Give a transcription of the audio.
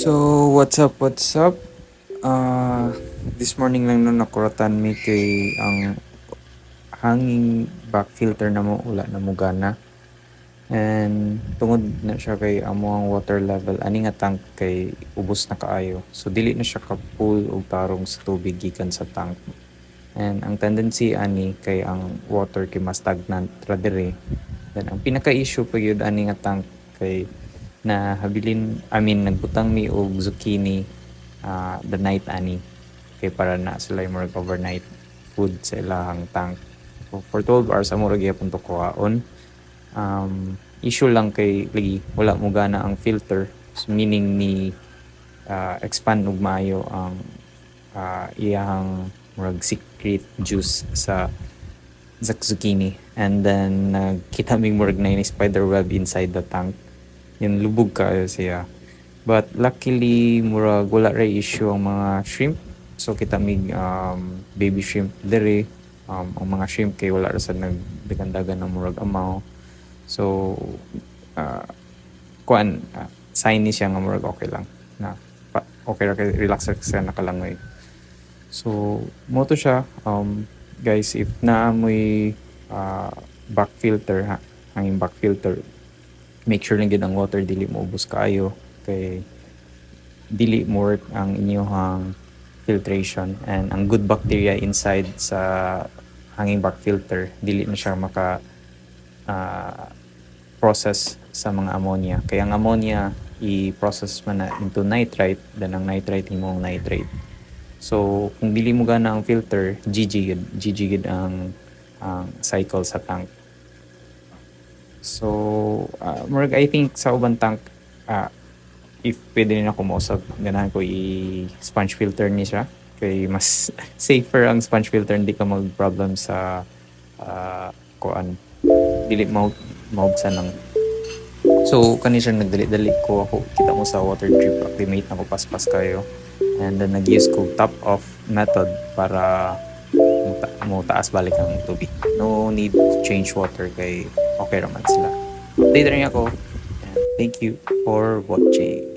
So, what's up, what's up? This morning lang no nakuratan mi kay ang hanging back filter namo wala na mo gana. And tungod na siya kay amo ang water level ani nga tank kay ubos na kaayo. So dili na siya ka full og tarong sa tubig gikan sa tank. And ang tendency ani kay ang water kay mas stagnant ra diri. Then ang pinaka-issue pa gyud ani nga tank kay na habilin, I mean, nagbutang mi og zucchini the night ani kay para na sila yung murag overnight food sa ilahang tank. So, for 12 hours amo ra gihapon to kuhaon. Issue lang kay lagi wala mo gana ang filter. So, meaning ni expand og maayo ang iyahang murag secret juice sa zucchini, and then nagkita mig murag na spider web inside the tank. Yun, lubog kaayo siya, but luckily murag wala ray issue ang mga shrimp. So kita mig baby shrimp diri. Ang mga shrimp kay wala ra sad nagdagandagan ng murag amaw. So kuan, sign ni siya nga murag okay lang na pa, okay ra kay relax ra siya nakalangoy. So mo to siya, guys. If naa moy back filter ha, hanging back filter, make sure lang gyud ang water dili mo ubos kaayo kay dili mo work ang inyong filtration, and ang good bacteria inside sa hanging back filter dili na siya maka process sa mga ammonia, kay ang ammonia i-process man na into nitrite, then ang nitrite himong nitrate. So kung dili mo gana ang filter, GG gid, GG gid ang cycle sa tank. So murag I think sa uban tank, if pwede rin ako mausab, ganahan ko i-sponge filter ni siya kay mas safer ang sponge filter, hindi ka mag-problem sa kuan, dili mo mahugsan ng. So kani siya, nagdali-dali ko ako. Kita mo sa water drip, acclimate na ko, paspas kayo, and then nag-use ko top off method para mo taas balik ang tubig. No need to change water kay okay raman sila. Update rin ako and thank you for watching.